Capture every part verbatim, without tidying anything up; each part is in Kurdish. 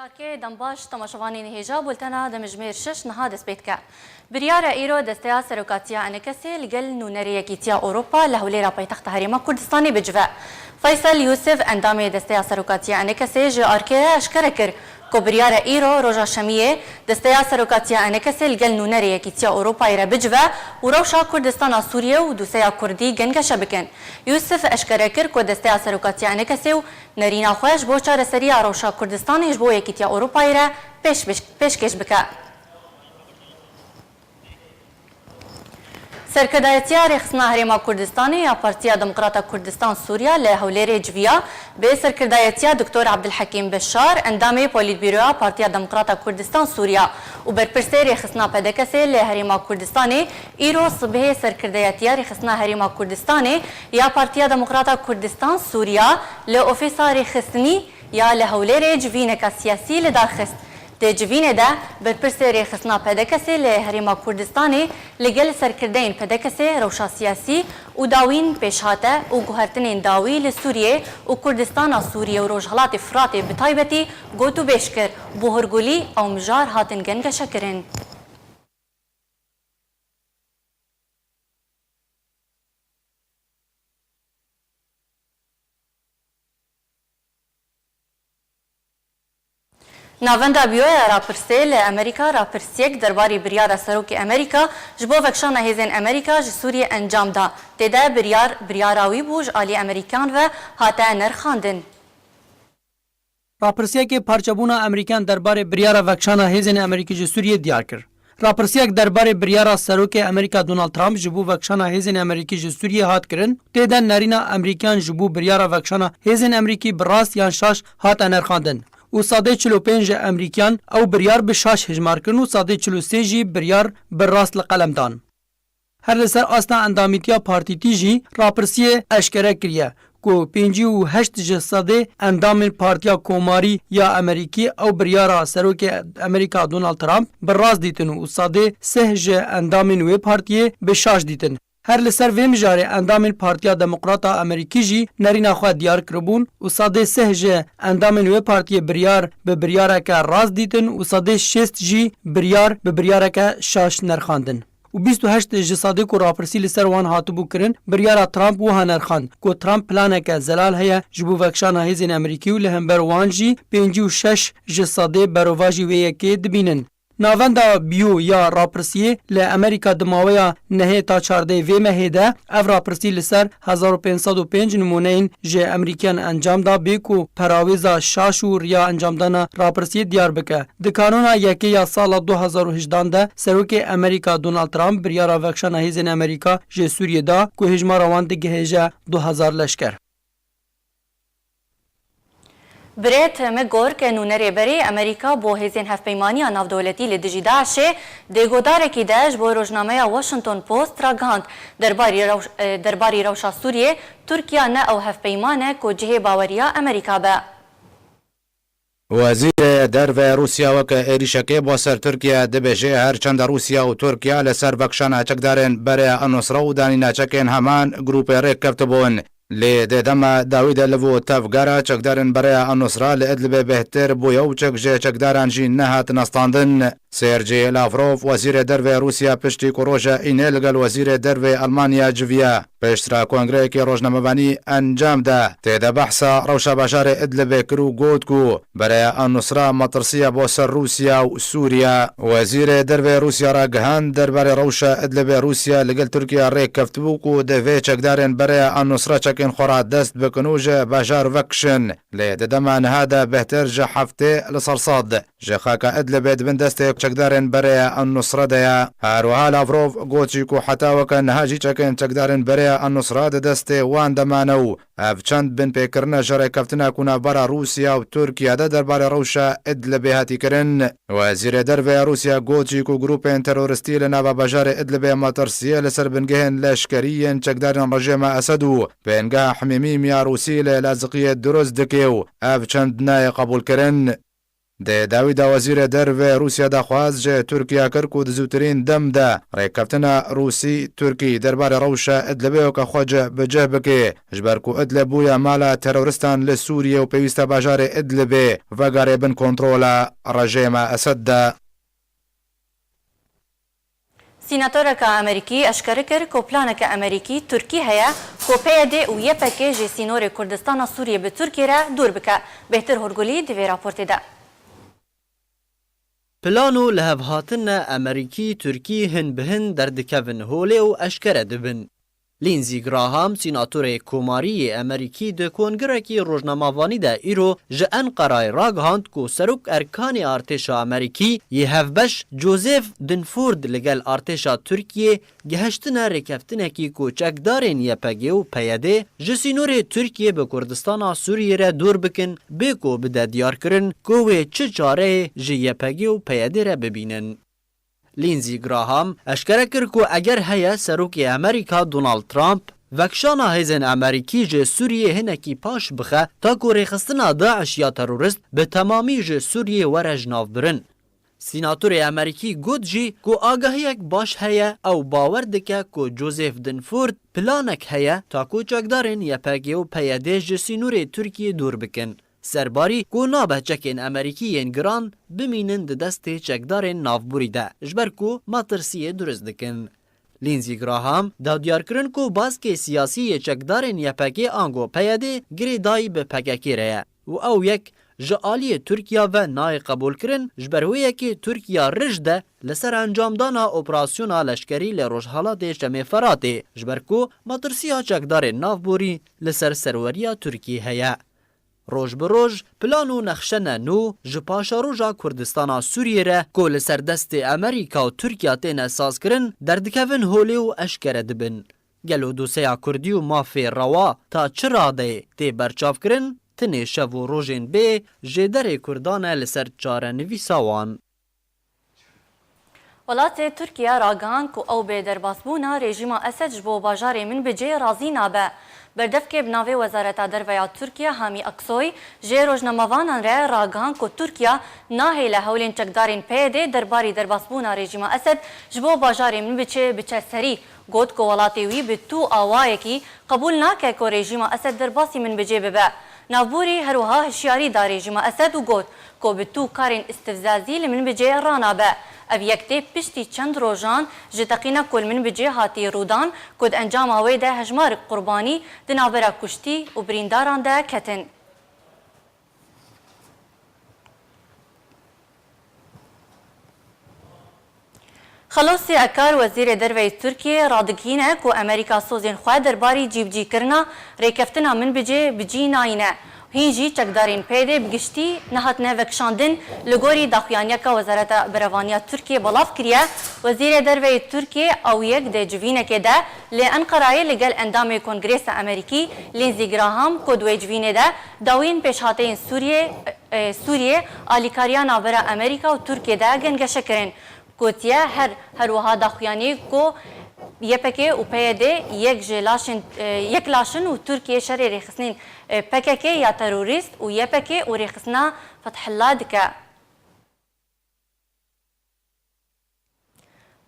Kê dem baş, temaşevanên hêja, bultena demjimêr şeş niha dest pê dike. Biryara îro Desteya Serokatiya Enekesê li gel nûnerê Yekîtiya Ewropa li Hewlêra paytexta Herêma Kurdistanê bicive. Faysal Yusuf, endamê Desteya Serokatiya Enekesê ji Arkê re eşkere kir ku biryara îro roja Şemiyê Desteya Serokatiya Enekesê li gel nûnerê Yekîtiya Ewropayê re bicive û rewşa Kurdistana Sûriyê û dûseya Kurdî gengeşe bikin. Yusuf eşkere kir ku Desteya Serokatiya Enekesê û nerîna xwe ji bo çareseriya rewşa Kurdistanê ji bo Yekîtiya Ewropayê re pêş, pêşkêş bike. Serkirdayetiya Rêxistina Herêma Kurdistanê ya Partiya Demokrata Kurdistan Sûriya li Hewlêrê civiya, bi serkirdayetiya Doktor Abdulhekîm Beşar, endamê Polîtbîroya Partiya Demokrata Kurdistan Sûriya û berpirsê Rêxistina P D K S li Herêma Kurdistanê, îro sibihê serkirdayetiya Rêxistina Herêma Kurdistanê ya Partiya Demokrata Kurdistan Sûriya li ofîsa rêxistinî ya li Hewlêrê civîneka siyasî li dar xist. Di civînê de, berpirsê rêxistina P D K S li Herêma Kurdistanê li gel serkirdeyên P D K S rewşa siyasî û dawîn pêş hate û guhertinên dawî li Sûriyê û Kurdistana Sûriyê û Rojhilatê Firatê bi taybetî gotûbêj kir. Bo hirgulî ew mijar hatin gengeşekirin. Navenda Biyoya Rapirsê li Amerîka rapirsiyek derbarî biryara Serokê Amerîka ji bo vekşana hêzên Amerîka ji Sûriyê encam da. Tê de biryar, biryara wî bû ji alî Amerîkan ve hate nerxandin. Rapirsiyekê parçebûna Amerîkan derbarê biryara vekşana hêzên Amerîkî ji Sûriyê diyar kir. Rapirsiyek derbarê biryara Serokê Amerîka Donald Trump ji bo vekşana hêzên Amerîkî ji Sûriyê hat kirin, tê de nerîna Amerîkan ji bo biryara vekşana hêzên Amerîkî bi rast yan şaş hate nerxandin û sedê çil û pênc ji Amerîkan ew biryar bi şaş hejmar kirin û sedê çil û sê jî biryar bi rast li qelem dan. Her li ser asta endamîtiya partîtî jî rapirsiyê eşkere kiriye ku pêncî û heşt ji sedê endamên Partiya Komarî ya Amerîkî ew biryara Serokê Amerîka Donald Trump bi rast dîtin û sedê sih ji endamên wê partiyê bi şaş dîtin. Her li ser vê mijarê endamên Partiya Demokrata Amerîkî jî nerîna xwe diyar kiribûn û sedê sih ji endamên wê partiyê biryar bi biryareke rast dîtin û sedê şêst jî biryar bi biryareke şaş nerxandin. Û bîst û heşt ji sedê ku rapirsî li ser wan hatibû kirin, biryara Trump wiha nerxand ku Trump planeke zelal heye ji bo vekşana hêzên Amerîkî û li hember wan jî pêncî û şeş ji sedê berovajî wê yekê dibînin. Navenda Biyo ya rapirsiyê li Amerîka di maweya nehê ta çardehê vê mehê de ev rapirsî li ser hezar û pênc sed û pênc nimûneyên ji Amerîkiyan encam da, bê ku perawêza şaş û riya encamdana rapirsiyê diyar bike. Di kanûna yekê ya sala du hezar û hejdan de Serokê Amerîka Donald Trump biryara vekşana hêzên Amerîka ji Sûriyê da ku hêjmara wan digihêje du hezar leşker. Brett McGurk, nûnerê berê Amerîka bo hêzên hevpeymaniya navdewletî li dijî DAIŞê, di godarekî de ji bo rojnameya Washington Post ragihand, derbarî rew-, e, derbarî rewşa Sûriyê, Tirkiye ne ew hevpeyman e ku cihê baweriya Amerîka be. Wezîrê Derve Rûsya weke êrîşekê bo ser Tirkiye dibêje, her çend Rûsya û Tirkiye li ser vekşana çekdarên Bereya Nusra û danîna çekên heman grûpê rêk keftibûn, lê di dema dawî de li bo tevgera çekdarên Bereya Nusra li Idlibê bêhtir bûye û çek ji çekdaran jî nehat nestandin. Sergey Lavrov, wezîrê derve Rûsya, piştî ku roja înê li gel wezîrê derve Elmanya civiya, piştre kongreyekê rojnamevanî encam da, tê de behsa rewşa bajarê Idlibê kir û got ku Bereya Nusra metirsiye bo ser Rûsya û Sûriye. Wezîrê derve Rûsya ragihand, derbarê rewşa Idlibê Rûsya li gel Tirkiye rê keftibû ku divê çekdarên Bereya Nusra çekên xwe radest bikin û ji bajar vekişin. Lê di dema niha de bêhtir ji heftê li ser sed ji xaka Idlibê di bin destê çekdarên Bereya Nusra de ye. Her wiha Lavrov gotî ku heta weke niha jî çekên çekdarên Bereya Nusra di destê wan de mane û ev çend binpêkirine ji rêkeftina ku navbera Rûsya û Tirkiye de derbarê rewşa Idlibê hatî kirin. Wezîrê Derve ya Rûsya gotî ku grûpên terorîstî li nava bajarê Idlibê metirsiyê li ser bingehên leşkerî yên çekdarên rejêma Esed û bingeha Himîmî ya Rûsî li Laziqiyê dirust dike û ev çend nayê qebûlkirin. Di dawî de wezîrê derve Rûsya daxwaz ji Tirkiye kir ku di zûtirîn dem de rêkeftina Rûsî-Tirkî derbarê rewşa Idlibê weke xwe ci bi cih bike, ji ber ku Idlib bûye mala teroristan li Sûriyê û pêwîst e bajarê Idlibê vegere bin kontrola rejêma Esed de. Sînatoreke Amerîkî eşkere kir ku planeke Amerîkî-Tirkî heye ku P Y D û Y P G ji sînorê Kurdistana Sûriyê bi Tirkiyê re dûr bike. Bêhtir Hurgulî di vê raportê de. Plan û lihevhatine Amerîkî-Tirkî hin bi hin derdikevin holê û eşkere dibin. Lindsey Graham, sînatorê Komarî yê Amerîkî, di kongirekî rojnamevanî de îro ji Enqerayê ragihand ku Serok Erkanê Artêşa Amerîkî yê hevbeş Joseph Dunford li gel artêşa Tirkiyê gihiştine rêkeftinekî ku çekdarên Y P G û P Y D ji sînorê Tirkiyê bi Kurdistana Sûriyê re dûr bikin, bê ku bide diyarkirin ku wê çi çareyê ji Y P G û P Y D re bibînin. Lindsey Graham eşkere kir ku eger heye Serokê Amerîka Donald Trump vekişana hêzên Amerîkî ji Sûriyê hinekî paş bixe ta ku rêxistina DAIŞ ya terorist bi temamî ji Sûriyê were jinavbirin. Sînatorê Amerîkî got jî ku agahiyek baş heye, ew bawer dike ku Joseph Dunford planek heye ta ku çekdarên Y P G û P Y D ji sînorê Tirkiyê dûr bikin. Serbarî ku nabe çekên Amerîkî yên giran bimînin di destê çekdarên navborî de, ji ber ku metirsiyê durist dikin. Lindsey Graham da diyarkirin ku baskê siyasî yê çekdarên Y P G ango P Y D girêdayî bi P K K re ye û ew yek ji aliyê Tirkiya ve nayê qebûlkirin, ji ber wê yekê Tirkiya rij de li ser encamdana operasyona leşkerî li Rojhelatê Şemê Feratê, ji ber ku metirsiya çekdarên navborî li ser serweriya Tirkiyê heye. Roj bi roj, plan û nexşene nû ji paşeroja Kurdistana Sûriyê re ku li ser destê Amerîka û Tirkiya têne sazkirin, derdikevin holê û eşkere dibin. Gelo doseya kurdî û mafê rewa ta çi radeyê tê berçavkirin, tinê şev û rojên bê jêderê kurdan e li ser çarenivîsa wan. Welatê Tirkiye ragihand ku ew bi derbasbûna rejîma Esed ji bo bajarê Minbicê razî nabe. Berdevkê bi navê Wezareta Derve ya Tirkiye Hamî Aksoy ji rojnamevanan re ragihand ku Tirkiye nahêle hewlên çekdarên P Y D derbarî derbasbûna rejîma Esed ji bo bajarê Minbicê biçe serî. Got ku welatê wî bi tu awayekî qebûl nake ku rejîma Esed derbasî Minbicê bibe. Navborî her wiha hişyarî da rejîma Esed û got ku bi tu karên îstifzazî li Minbicê ranabe. Ev yek tê piştî çend rojan ji teqîna ku li Minbicê hatiye rûdan ku di encama wê de hejmarek qurbanî di navbera kuştî û birîndaran de ketin. Xelosî Ekar, Wezîrê Derve yê Tirkiyê, radigihîne ku Amerîka sozên xwe derbarî cîbicîkirina rêkeftina Minbicê bi cî nayîne. Hîn jî çekdarên P Y D bi giştî nehatine vekişandin, li gorî daxuyaniyeka Wezareta Berevaniya Tirkiyê belav kiriye. Wezîrê Derve yê Tirkiyê ew yek di civînekê de li Enqerayê li gel endamê Kongresa Amerîkî Lindsey Graham ku di wê civînê de dawiyên pêşhateyên Sûriyê, e, Sûriyê alîkariya navbera Amerîka û Tirkiyê de gengeşe kirin. Gotiye, her, her wiha daxuyanî ku Y P G û P Y D yek ji laşên, e, yek laş in û Tirkiye şerê rêxistinên, e, P K K ya terorîst û Y P G û rêxistina Fethullah dike.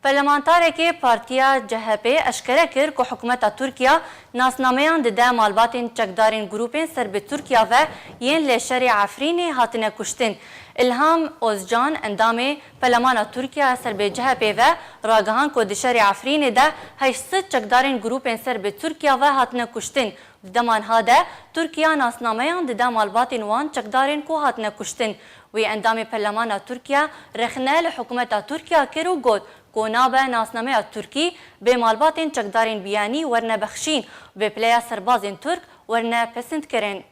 Parlamentarekê Partiya C H P eşkere kir ku hikûmeta Tirkiya nasnameyan dide malbatên çekdarên grûpên ser bi Tirkiya ve yên li şerê Efrînê hatine kuştin. Îlham Ozcan, endamê Perlemana Tirkiya ser bi C H P ve, ragihand ku di şerê Efrînê de heşt sed çekdarên grûpên ser bi Tirkiya ve hatine kuştin. Di dema niha de Tirkiya nasnameyan dide malbatên wan çekdarên ku hatine kuştin. Wî endamê Perlemana Tirkiya rexne li hikûmeta Tirkiya kir û got ku nabe nasnameya Tirkî bê malbatên çekdarên biyanî werne bexşîn, bi pileya serbazên Tirk werne pesindkirin.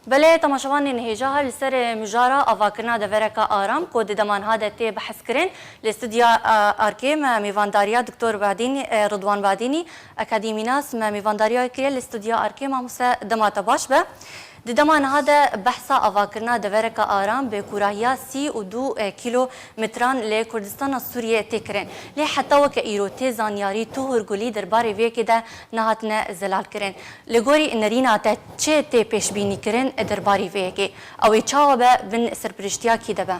Belê, temaşevanên hêja, her li ser mijara avakirina devereka aram ku di dema niha de tê behskirin, li studya, a, Arkê me mêvandariya Doktor Badînî, e, Ridwan Badînî, akademînas me mêvandariya kiriye, li studya Arkê, mamoste, dema te baş be. Di dema niha de behsa avakirina devereka aram bi kûrahiya sî û du kilometran li Kurdistana Sûriyê tê kirin. Lê heta weke îro tê zanyarî tuhurgulî derbarê vê yekê de nehatine zelalkirin. Li gorî nerîna te çi tê pêşbînîkirin derbarê vê yekê? Ew ê çawa be, bin serpiriştiya kî de be?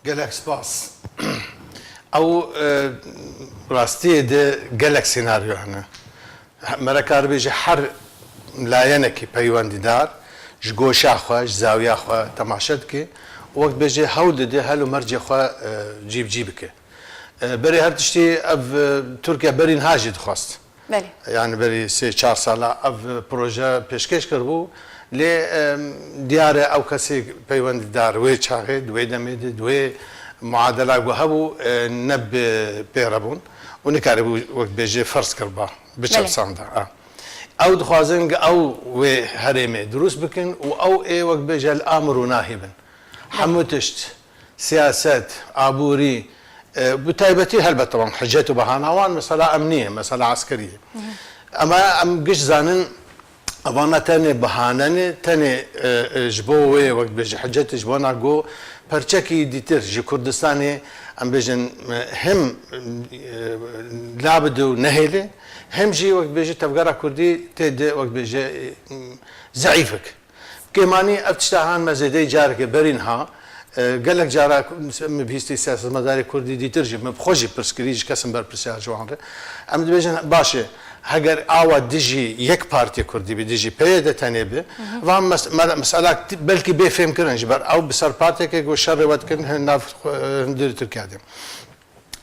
Gelek spas. Ew, e, rastiyê de gelek senaryo hene. Me re karibêje her layenekî peywendîdar ji goşa xwe, ji zawiya xwe temaşe dike û wek dibêje hewl dide hel û mercê xwe, e, cîbicî bike. E, berê her tiştî ev, e, Tirkiye berî niha jî dixwest. Belê. Yani berî sê çar sala ev proje pêşkêş kiribû. Lê, em, diyar e ew kesê peywendîdar wê çaxê, di wê demê de, di wê muadela ku hebû, e, ne bi pê re bûn û nikaribû wek bêjê ferz kiriba, biçepsanda. A. Ew dixwazin ku ew wê herêmê dirûst bikin û ew ê wek bêje li amir û nahî bin. Hemû tişt, siyaset, aborî, e, bi taybetî helbet, tamam, hicet û bahana wan mesela emnî ye, mesela eskerî ye. Ama em giş zanin, evan ne tenê bahane ne, tenê, e, e, ji bo wê, wek dibêje, hicetê ji bona ku perçekî dîtir ji Kurdistanê, em bêjin, e, hem, e, labide û nehêle, hem jî, wek dibêje, tevgera Kurdî tê de, wek dibêje, e, zeîf bike. Kêmanî ev tişta han me zêdeyî careke berî niha, e, gelek cara min bihîstî siyasetmedarê Kurdî dîtir jî, min bi xwe jî pirs kirî ji kesin berpirsiyar ji wan re. Em dibêjin, baş e, heger awa dijî yek partiyê Kurdî be, dijî P Y D tenê be, van mes-, me-, mesela ti-, belkî bê fêmkirin ji ber ew bi ser partiyeke ku şerê we dikin hin nav xwe, e, hundirê Tirkiye de.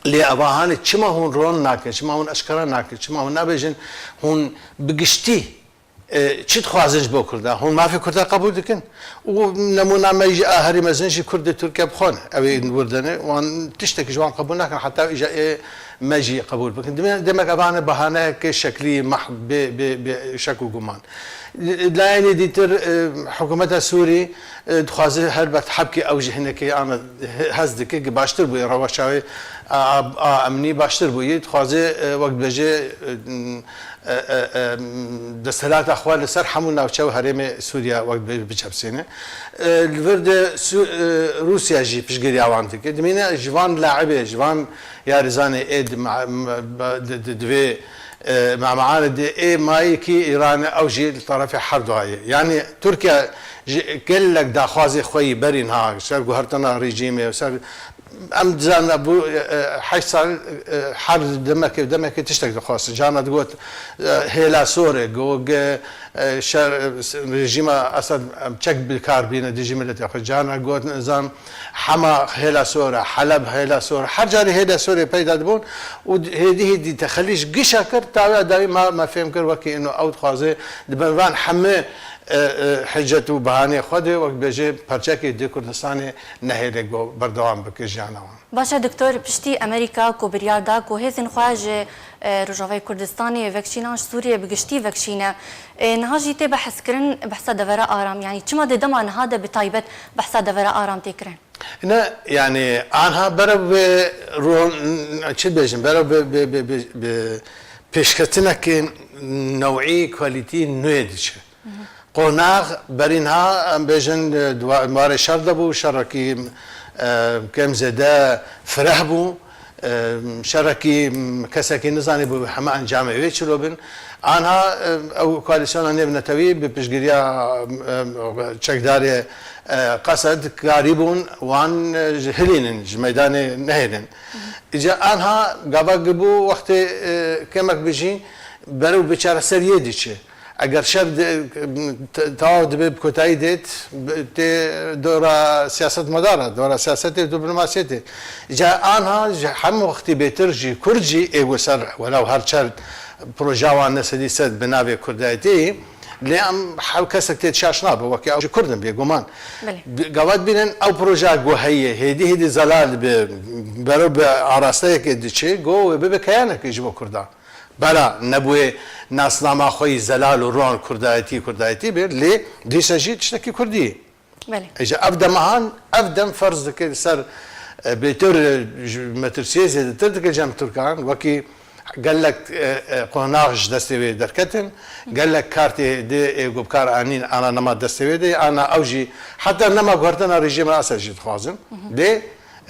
Lê eva hanê çima hûn ron nake, çima hûn eşkera nake, çima hûn nabêjin hûn bi giştî e, çi dixwazin ji bo Kurda? Hûn mafê Kurda qebûl dikin? Û nemûna me jî a herî mezin jî Kurdê Tirkiye bi xwe ne. Ew ê wir de ne. Wan tiştekî ji wan qebûl nakin. Heta îja ê me jî qebûl bikin. Dime-, demek evane bahaneyeke şeklî, mahd, bê, bê, bê şek û guman. Layenê dîtir, e, hikûmeta Sûrî, e, dixwaze helbet hebkê ew jî hinekê ana he-, hez dike, ki baştir bûye, reweşa wê a, a, a emnî baştir bûye. Dixwaze, e, wek dibêje, e, e, e, desthilata xwe li ser hemû navçe û herêmê Sûriye wek bi-, biçepsêne. E, li vir de Su-, e, Rûsya jî piştgiriya wan dike. Dimîne ji van laibê, ji van yarîzanê ê di ma-, ma-, ba-, di, di, di vê, e, mamaanê de ê mayî kî Îran e, ew jî li terefê her duayê. Yanî Tirkiye ji gelek daxwazê xwe yî berî niha ser guhertina rejîmê, ser Em dizanin bû, e, e, heşt sal, e, her demekê, demekê tiştek dixwest. Cana digot, e, hêla sor e, got, e, şer, e, rejîma Esed, em çek bi kar bîne dijî miletê xwe. Cana got, nizam, Hema hêla sor e, Heleb hêla sor e. Her carî hêla sorê peyda dibûn û hêdî hêdî texelî ji gişa kir, tawiya dawî me, me fêm kir, wekî ino ew dixwaze di bin van hemî, e, e, hicet û behanê xwe de, wek bêje, perçekê di Kurdistanê nehêle go berdewam bike jiyana wan. Baş e, Doktor, piştî Amerîka ku biryar da ku hêzên xwe ji, e, Rojavayê Kurdistanê vekişînan, ji Sûriyê bi giştî vekişîne, e, niha jî tê behskirin behsa devera aram. Yanî çima di dema niha de bi taybet behsa devera aram tê kirin? Ne, yanî anha berev bi ron-, çi dibêjin, berev bi, bi, bi, bi, bi pêşketinekê newî, kwalîtî nûyê diçe. Qonax berî niha, em bêjin, di wa-, warê şer de bû, şerekî, e, kêm zêde fireh bû, e, şerekî, kesekî nizanî bû heme encamê wê çilo bin. Anha, e, ew koalîsyona nêvnetewî bi piştgiriya, e, çekdarê, e, Qesed karîbûn wan, e, ji hilînin, ji meydanê nehêlin. Îca anha gava bû wextê, e, kemek bijî berew bi çareseriyê diçe. Eger şer de, te-, tewav dibe bi kotayî dêt, bi-, tê dora siyasetmedara, dora siyasetê û diplomasiyetê. Îca anha ji hemû wextî bêtir jî Kurd jî ê ku ser welaw her çar proja wan ne sedî sed bi navê Kurdayetê, lê em hev kesek tê şaş nabe, wekî ew ji Kurd in bêguman. Belê. Bi-, gava dibînin ew proja ku heye, hêdî hêdî zelal dibe, berew bi arasteyekê diçe, ku wê bibe keyanekê ji bo Kurdan. Bela nebûyê nasnama xwe yî zelal û ron Kurdayetî, Kurdayetî bir, lê dîsa jî tiştekî Kurdî ye. Belê. Îca ev demahan, ev dem ferz dike li ser, e, bêtir, e, ji metirsiyê zêdetir dike cem Tirkan, wekî Gelek, e, e, qonax ji destê wê derketin, gelek kartê dê ê ku bi kar anîn ana nema destê wê de, ana ew jî heta nema guhertina rejîma Esed jî dixwazin. Dê,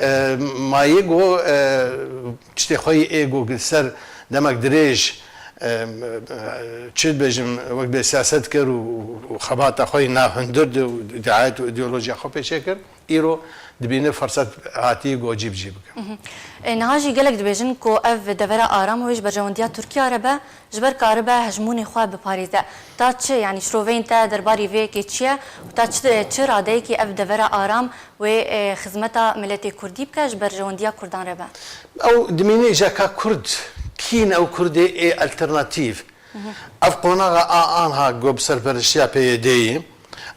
e, ma yê ku, e, tiştê xwe yî ê ku li ser demek dirêj, e, e, çi dibêjim, wek bê siyaset kir û, û xebata xwe yî nav hundir di û diayet û îdeolojiya xwe pêşê kir. Îro dibîne ferset hatî ku cî bi cî bike. Mhm. E, niha jî gelek dibêjin ku ev devera aram wê ji berjewendiya Tirkiya re be, ji ber karibe hejmûnê xwe biparêze. Ta çi, yanî şiroveyên te derbarî vê yekê çi ye û ta çi, çi radeyekî ev devera aram wê, e, xizmeta miletê Kurdî bike, ji berjewendiya Kurdan re be? Ew dimîne îja ka Kurd, kîn ew Kurdê ê alternatîf. Ev qonaxa a anha ku bi serperiştiya P Y D'yê,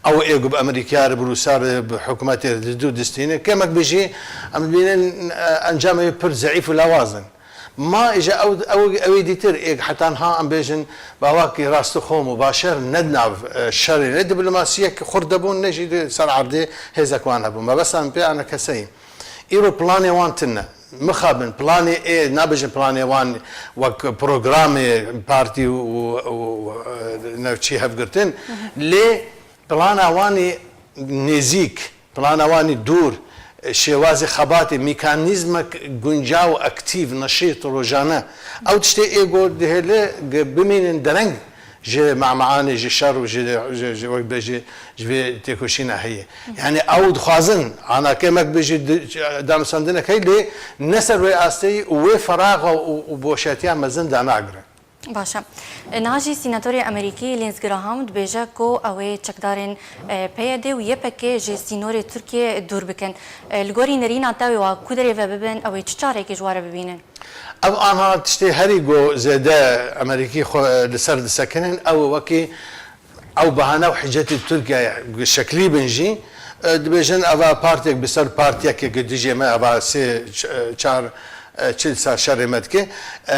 ew ê ku bi Amerîkaya re, bi Rûsya re, bi hikûmetê re di dû distîne, kêmek bijî, em dibînin, e, encamê pir zeîf û lawaz in. Ma îja ew, ew, ew ê dîtir ê heta niha em bêjin, bi awakî rastixom û başer ne di nav, e, şerê, ne diplomasiyek xurt de bûn, ne jî di ser erdê hêzek wan hebûn. Mebesta min pê anekeseyî. Îro planê wan tune. Mixabin, planê ê, nabêjin planê wan wek programê partî û, û, û, e, navçî hevgirtin. Lê plana wan ê nêzîk, plana wan ê dûr, e, şêwazê xebatê, mekanîzmek guncaw, aktîf, neşît, rojane. Ew tiştê ê ku dihêle ge bimînin dereng ji mamaanê, ji şer û ji, ji, ji, wek bê ji, ji vê têkoşîna heye. Yanî ew dixwazin, ana kêmek bê jî di, danûstandinek heye, lê ne ser wê asteyî û wê feraxa û, û boşetiya mezin danagire. Baş e. Niha jî sînatorê Amerîkî Lindsey Graham dibêje ku ew ê çekdarên, e, P Y D û Y P G ji sînorê Tirkiyê dûr bikin. E, li gorî nerîna te wê wa ku derê ve bibin, ew ê çi çarekê ji wa re bibînin? Ev anha tiştê herî ku zêde Amerîkî xwe li ser disekinin, ew e wekî ew behane û hicetê Tirkiyeyê şeklî bin jî, e, dibêjin eva partiyek bi ser partiyekê ku dijê me, eva sê, ç-, e, çar, e, çil sal şerê me dike. E,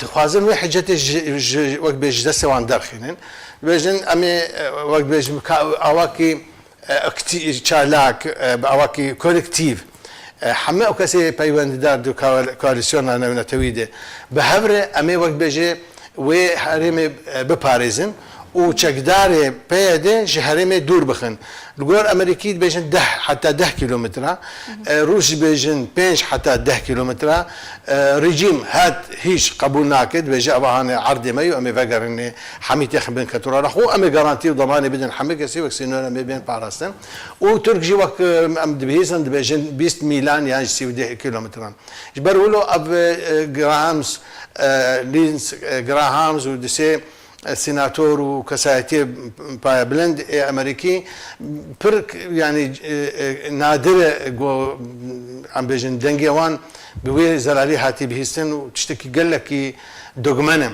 dixwazin wê hicetê ji, ji, wek bê ji destê wan derxînin. Dibêjin em ê, e, wek bêjim ka-, awakî e, aktî-, çalak, e, bi awakî kolektîf, e, hemî ew kesê peywendîdar di koal-, koalîsyona newnetewyî de bi hev re em ê wek bêje wê herêmê, e, biparêzin û çekdarê P Y D ji herêmê dûr bixin. Li gor Amerîkî dibêjin deh heta deh kîlometre, e, Rûs dibêjin pênc heta deh kîlometre, e, rejîm her hîç qebûl nake, dibêje eva hane erdê me yo, em ê vegerînê hemî têxin bin kontrola xwe, em ê garantî û demanê bidin hemî kesî wek sînorê me bên parastin. Û Tirk jî wek, e, em dibihîzin, dibêjin bîst mîlan yan jî sî û deh kîlometran. Ji ber wilo ev, e, Grahams, e, Lindsey, e, Grahams û disê, e, sînator û kesayetiyê payebilind ê Amerîkî pir, yanî, e, e, nadir e ku em bêjin dengê wan bi wê zelalî hatî bihîstin û tiştekî gelekî dogmen e.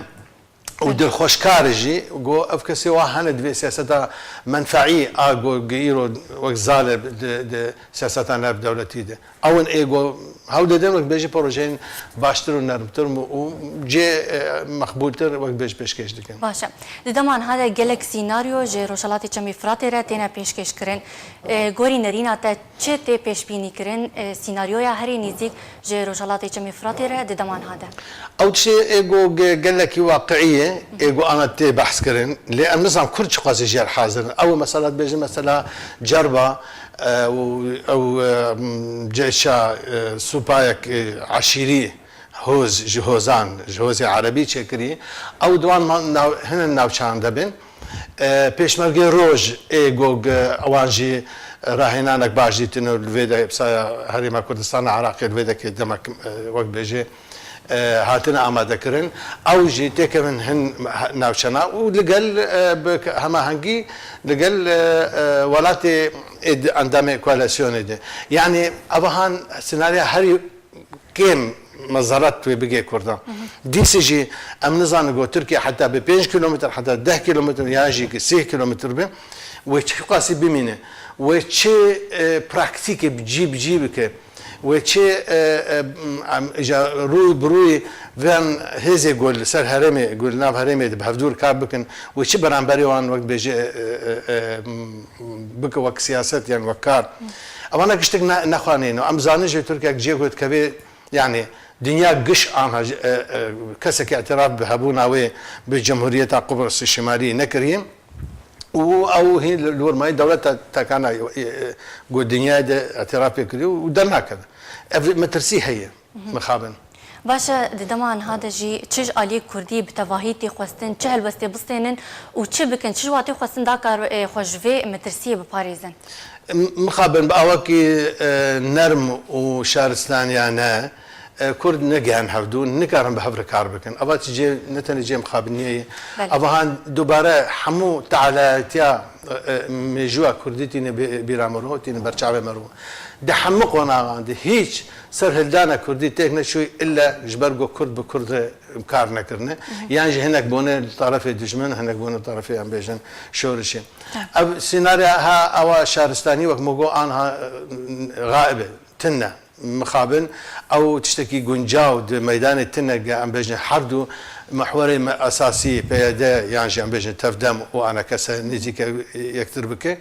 Û dilxweşkar e jî ku ev kesê wa hene di vê siyaseta menfeî a ku gi îro wek zal e di, di siyaseta navdewletî de. Ew in ê ku hewl didin wek bêjî projeyên baştir û nermtir û, û cê, e, meqbûltir wek bêj pêşkêş dikin. Baş e. Di dema niha de gelek sînaryo ji Rojhelatê Çemê Firatê re têne pêşkêş kirin. E, gorî nerîna te, çi tê pêşbînî kirin, e, sînaryoya herî nêzîk ji Rojhelatê Çemê Firatê re di dema niha de? Ew tiştê ê ku ge-, gelekî waqiî ye, ê ku ana tê behs kirin. Lê em nizanin Kurd çiqasî jê re hazir in. Ew mesela dibêjin mesela cerba, e, û ew, e, m, ceşa, e, supayek, e, eşîrî, hoz, ji hozan, ji hozê erebî çêkirî. Ew di wan ma-, nav-, hinin navçeyan de bin. E, Pêşmergê Roj ê ku, e, ewan jî rahênanek baş dîtin û li vê de saya Herêma Kurdistana Iraqê li vê dekê demek, e, wek bêjê, e, hatine amadekirin. Ew jî têkevin hin navçena û li gel, e, bi hemahengî li gel, e, e, welatê ê di endamê koalîsyonê de. Yanî evahan senarya herî kêm mezaret wê bigê Kurdan. Dîsê jî em nizanin ku Tirkiye heta bi pênc kîlometr, heta deh kîlometr yan jî ki sî kîlometr be, wê çi qasî bimîne, wê çi, e, praktîkê bi cî bi cî bike, wê çi, e, e, em, îja rû bi rûyê van hêzê ku li ser herêmê, ku li nav herêmê de bi hevdû kar bikin, wê çi beramberê wan wek bêje, e, e, e, bike wek siyaset yan wek kar. Evana tiştek ne-, nexwanîne. Em zanin jî Tirkiye cihê ku dikeve, yanî Dinya giş anha ji, e, e, kesekî îtiraf bi hebûna wê bi Cumhuriyeta Qubrusê Şimalî nekiriye û ew hîn li, li wir mayî dewleta tekana, e, e, ku dinyayê de îtiraf pê kiriye û dernakeve. Ev metirsî heye, mixabin. Baş e, di dema niha de jî çi ji aliyê Kurdî bi tevahî tê xwestin, çi helwestê bistênin û çi bikin, çi ji watê xwestin da kar, e, xwe ji vê metirsiyê biparêzin? M-, mixabin bi awakî, e, nerm û şaristaniyane, e, Kurd negihan hevdû, nikarin bi hev re kar bikin. Eva çi cê, ne tenê cê mixabiniyê ye. Belê. Eva han dubare hemû tealayetiya, e, e, mêjûya Kurdî tîne bê-, bîra mero, tîne berçavê mero. Di hemû qonaxan de hîç serhildana Kurdî têk neçûyî illa ji ber ku Kurd bi Kurd re kar nekirine. Yan jî hinek bûne li tarafê dijmin, hinek bûne li tarafê, em bêjin, şorişê. Ev sînarya ha ewa şaristanî wek min got anha, e, xaib e, tune, mixabin. Ew tiştekî guncaw di meydanê tune ge em bêjin her du mihwerê me esasî P Y D yan jî em bêjin tevdem û anekese nêzîke yektir bike.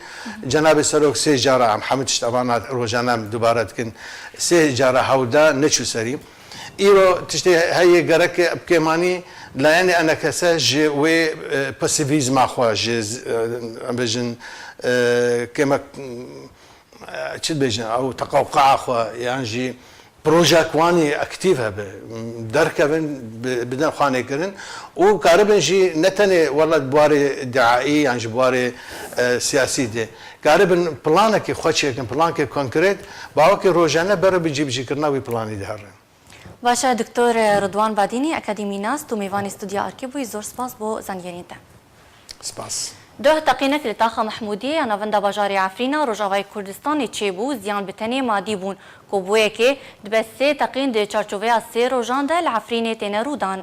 Cenabê Serok sê cara em hemû tişt evana rojane em dubare dikin. Sê cara hewda neçû serî. Îro tiştê heye gerek bi kêmanî layenê enekese ji wê, e, pasivîzma xwe, ji, e, em bêjin, e, kêmek, e, çi dibêjin, ew teqewqea xwe, yan jî projek wanî aktîf hebe, derkevin, bi-, bidin xwanê kirin û karibin jî ne tenê wela di buarê diaî yan ji buarê, e, siyasî de, karibin planekê xwe çêkin, plankê konkret, bawekê rojane bere bi cîbicîkirina wî planî diherin. Baş e, Doktor Ridwan Badînî, akademînas, tu mêvanê Studya Arkê bûyî, zor spas bo zanyariyên te. Spas. Duh teqînek li taxa Mehmûdiyê ya navenda bajarê Efrîna Rojavayê Kurdistanê çêbû, ziyan bi tenê madî bûn, ku bo yekê dibe sê teqîn di çarçoveya sê rojan de li Efrînê têne rûdan.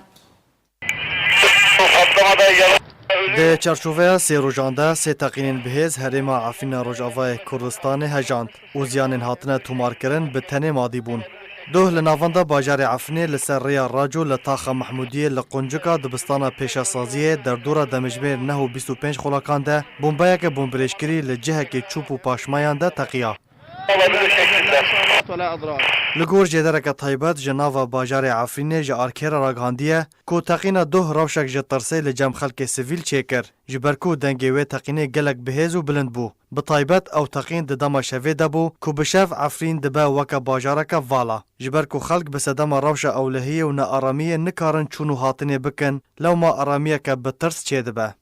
Di çarçoveya sê rojan de sê teqînên bihêz herêma Efrîna Rojavayê Kurdistanê hejand û ziyanên hatine tomarkirin bi tenê madî bûn. Doh li navenda bajarê Efrînê li ser rêya Raco li taxa Mehmûdiyê li quncika dibistana pêşesaziyê derdora demjimêr neh û bîst û pênc xulakan de bombeyeke bombirêjkirî li cihekê çûp û paşmayan de teqiya. Li gor jêdereke taybet ji nava bajarê Efrînê ji Arkê re ragihandiye ku teqîna doh rewşek ji tirsê li cem xelkê sivîl çêkir, ji ber ku dengê wê teqînê gelek bihêz û bilind bû. Bi taybet ew teqîn di dema şevê de bû ku bi şev Efrîn dibe weke bajareke vala. Ji ber ku xelk bi sedema rewşa ewlehiyê û nearamiyê nikarin çûn û hatinê bikin, lewma aramiyeke bi tirs çêdibe.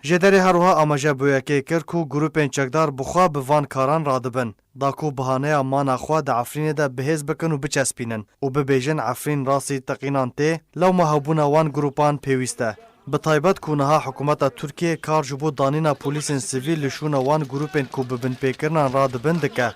Jêderê her wiha amaje bi yekê kir ku grûpên çekdar bi xwe bi van karan radibin, da ku bihaneya mana xwe di Efrînê de bihêz bikin û biçespînin û bibêjin Efrîn rastî teqînan tê, lewma hewbûna wan grûpan pêwîst e. Bi taybet ku niha hikûmeta Tirkiyê kar ji bo danîna polîsên sivîl li şûna wan grûpên ku bi binpêkirinan radibin dike.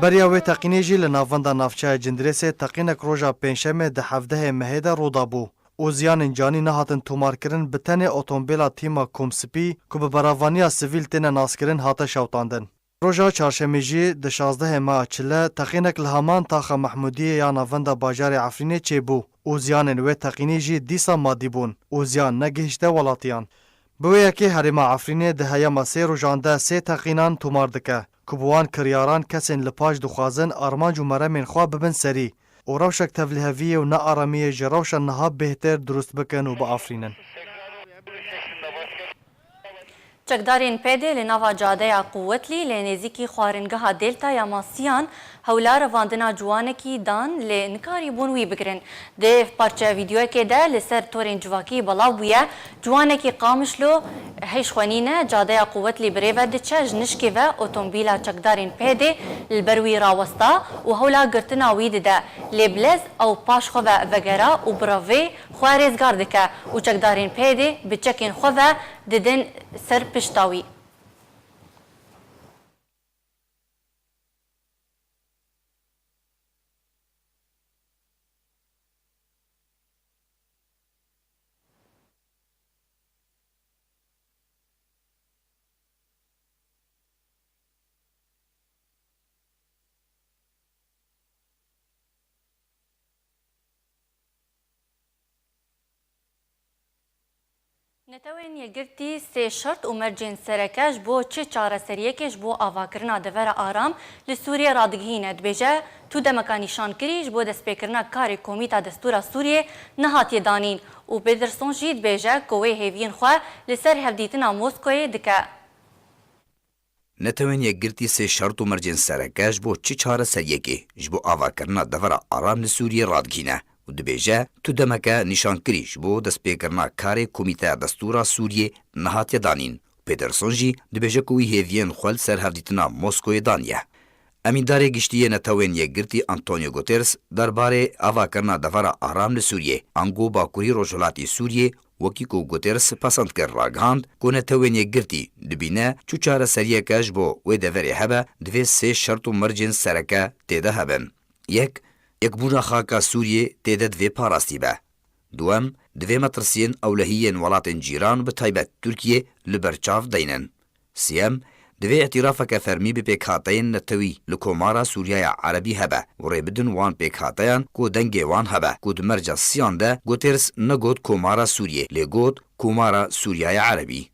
Beriya wê teqînê jî li navenda navçeya Cindirêsê teqînek roja Pêncşemê di hevdehê mehê de rû dabû û ziyanên canî nehatin tomarkirin bi tenê otomobîla tîma Komspî ku bi beravaniya sivîl têne naskirin hate şewtandin. Roja çarşemê jî di şazdehê meha Çile teqînek li heman taxa Mehmûdiyê ya navenda bajarê Efrînê çêbû û ziyanên wê teqînî jî dîsa madî bûn û ziyan negihişte welatiyan. Bi wê yekê herêma Efrînê di heyama sê rojan de sê teqînan tomar dike ku bi wan kiryaran kesên li paş dixwazin armanc û meremên xwe bibin serî û rewşek tevliheviyê û nearamiyê ji rewşa niha bêhtir dirust bikin û biafirînin. Çekdarên P D li nava cadeya Quwetlî li nêzîkî xwaringeha Delta ya Masiyan hewla revandina ciwanekî dan, lê nikarîbûn wî bigirin. Di parçeya vîdeoyekê de li ser torên civakî belav bûye, ciwanekî Qamişlo hêj xwe nîne, cadeya Quwetlî birêve diçe, ji nişkê ve otomobîla çekdarên P D li ber wî rawesta û hewla girtina wî dide, lê bi lez ew paş xwe ve vegera û bi revê xwe rêzgar dike û çekdarên P D bi çekên xwe ve didin ser pişta wî. Netewên Yekgirtî sê şert û mercên sereke ji bo çi çareseriyekê ji bo avakirina devera aram li Sûriyê radigihîne. Dibêje, tu demeka nîşankirî ji bo destpêkirina karê Komîta Destûra Sûriyê nehatiye danîn û Pederson jî dibêje ku wê hêviyên xwe li ser hevdîtina Moskoyê dike. Netewên Yekgirtî sê şert û mercên sereke ji bo çi çareseriyekê ji bo avakirina devera aram li Sûriyê radigihîne û dibêje, tu demeke nîşankirî ji bo destpêkirina karê Komîteya Destûra Sûriyê nehatiye danîn. Pederson jî dibêje ku wî hêviyên xwe li ser hevdîtina Moskoyê daniye. Emîndarê Giştî yê Netewên Yekgirtî Antonio Guterres derbarê avakirina devera aram li Sûriyê, ango Bakurî Rojhilatî Sûriyê, wekî ku Guterres pesend kir, ragihand ku Netewên Yekgirtî dibîne çi çareseriyeke ji bo wê deverê hebe, divê sê şert û mercên sereke tê de hebin. Yek, yekbûna xaka Sûriyê tê de divê parastî be. Duwem, divê metirsiyên ewlehî yên welatên cîran, bi taybet Tirkiyê, li ber çav deynin. Siyem, divê îtîrafeke fermî bi pêkhateyên netewî li Komara Sûriyaya Erebî hebe û rê bidin wan pêkhateyan ku dengê wan hebe, ku di merca siyan de Guterres negot Komara Sûriyê, lê got Komara Sûriyaya Erebî.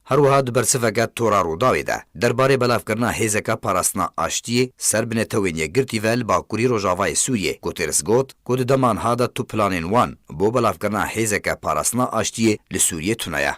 Her wiha di bersiveke Tora Rûdawê de derbarê belavkirina hêzeke parastina aştiyê ser bi Netewên Yekgirtî ve li Bakurî Rojavayê Sûriyê, Guterres got ku di dema niha de tu planên wan bo belavkirina hêzeke parastina aştiyê li Sûriyê tune ye.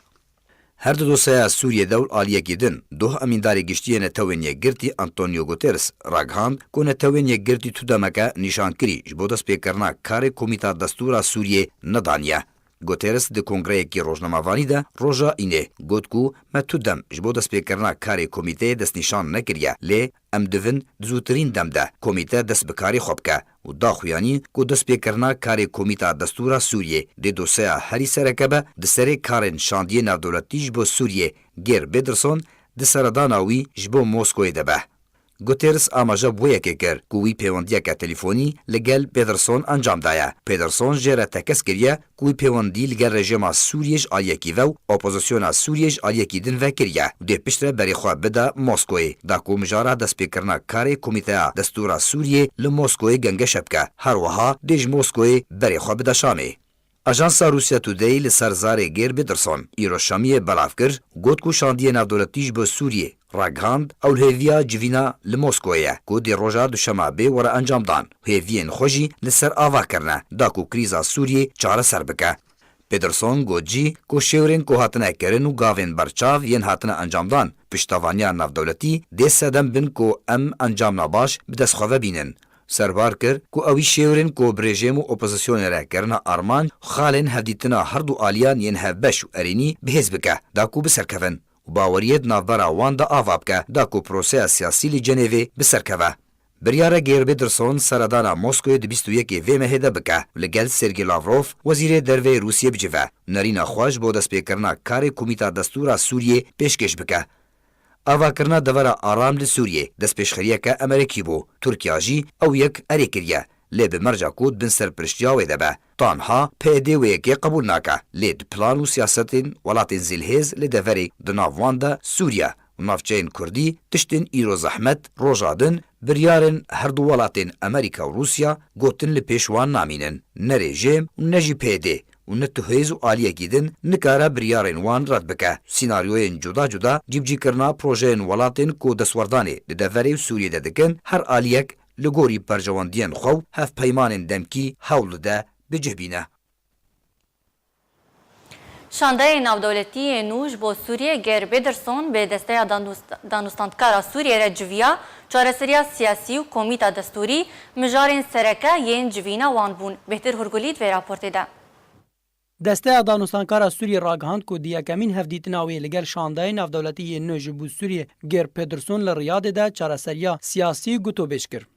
Her di dosyeya Sûriyê de û aliyekî din, doh Emîndarê Giştî yê Netewên Yekgirtî Antonio Guterres ragihand ku Netewên Yekgirtî tu demeke nîşankirî ji bo destpêkirina karê Komîta Destûra Sûriyê nedaniye. Guterres di kongreyekî rojnamevanî de roja Înê got ku me tu dem ji bo destpêkirina karê komîteyê destnîşan nekiriye, lê em divin di zûtirîn dem de komîte dest bi karê xwe bike û daxuyanî ku destpêkirina karê Komîta Destûra Sûriyê dê dosyeya herî sereke be di serê karên şandiyê navdewletî ji bo Sûriyê Geir Pederson di seredana wî ji bo Moskoyê de be. Guterres amaje bi wê yekê kir ku wî pêwendiyeke telîfonî li gel Pederson encam daye. Pederson jê re tekez kiriye ku wî pêwendî li gel rejîma Sûriyê ji aliyekî ve û opozisyona Sûriyê ji aliyekî din ve kiriye û dê piştre berê xwe bide Moskoyê, da ku mijara destpêkirina karê Komîteya Destûra Sûriyê li Moskoyê gengeşe bike. Her wiha dê ji Moskoyê berê xwe bide Şamê. Ajansa Russia Today li ser zarê Geir Pederson, îro şemiyê belav kir, got ku şandiyê navdewletî ji bo Sûriyê ragihand, ew li hêviya civîna li Moskoyê ye, ku dê roja duşema bê were encamdan, hêviyên xwe jî li ser ava kirine, da ku krîza Sûriyê çareser bike. Pederson got jî ku şêwirên ku hatine kirin û gavên berçav yên hatine encamdan, piştevaniya navdewletî dê sedem bin ku em encamna baş bi dest xwe ve bînin. Serbar kir ku ewî şêwirên ku bi rejîm û opozisyonê re kirine armanc, xalên hevdîtina her du aliyan yên hevbeş û erênî bi hêz bike, da ku biserkevin û baweriyê di navbera wan de ava bike, da ku proseya siyasî li Cenêvê biserkeve. Biryara Geir Pederson seredana Moskoyê di bîst û yekê vê mehê de bike û li gel Sergî Lavrov, wezîrê derveyê Rûsiyê bicive û nerîna xwe ji bo destpêkirina karê Komîta Destûra Sûriyê pêşkêş bike. Avakirina devera aram li Sûriyê destpêşxeriyeke Emerekî bû. Tirkiya jî ew yek erê kiriye, lê bi merca ku di bin serpiriştiya wê de be. Tanha P Y D wê yekê qebûl nake, lê di plan û siyasetên welatên zilhêz li deverê, di nav wan de Sûriye û navçeyên Kurdî, tiştên îro zehmet, roja din biryarên her du welatên Emerîka û Rûsya gotin li pêş wan namînin. Ne rejîm û ne jî P Y D û ne tu hêz û aliyekî din nikare biryarên wan red bike. Sînaryoyên cuda cuda cîbicîkirina projeyên welatên ku destwerdanê li deverê û Sûriyê de dikin, her aliyek li gorî berjewendiyên xwe û hevpeymanên demkî hewl dide bi cih bîne. Şandeyê navdewletî yê nû ji bo Sûriyê Geir Pederson bi Desteya Danûst-, Danûstandkara Sûriyê re civiya, çareseriya siyasî û komîta destûrî mijarên sereke yên civîna wan bûn. Bêhtir Hurgulî di vê raportê de. Desteya Danûstankara Sûriyê ragihand ku di yekemîn hevdîtina wê li gel şandeyê navdewletî yê nû ji bo Sûriyê Geir Pederson li Riyadê de çareseriya siyasî gotûbêj kir.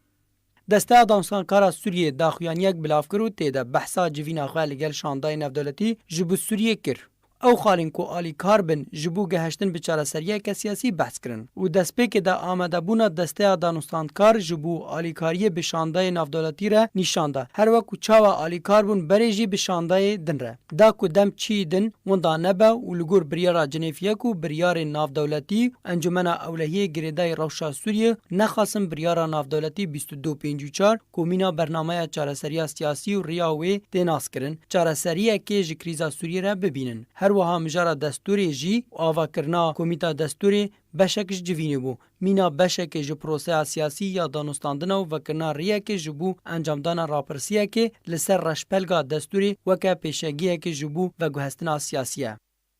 Desteya Danûstankara Sûriyê daxuyaniyek bilav kir û tê de behsa civîna xwe li gel şandeyê navdewletî ji bo Sûriyê kir. Ew xalên ku alîkar bin ji bo gehiştin bi çareseriyeke siyasî behs kirin û destpêkê de amadebûna Desteya Danûstankar ji bo alîkariyê bi şandeyê navdewletî re nîşan da, her wek ku çawa alîkar bûn berê jî bi şandeyê din re. Da ku dem çiyî din winda nebe û li gor biryara Cinêv yek û biryarên navdewletî Encûmena Ewlehiyê girêdayî rewşa Sûriyê nexasin biryara navdewletî bîst û du pêncî û çar ku mîna bernameya çareseriya siyasî û riya wê tê naskirin, çareseriyekê ji krîza Sûriyê re bibînin. Her wiha mijara destûrê jî û avakirina komîta destûrê beşek ji civînê bû. Mîna beşekê ji proseya siyasî ya danûstandina û vekirina riyekê ji bo encamdana rapirsiyekê li ser reşbelga destûrê weke pêşegiyekê ji bo veguhestina siyasî ye.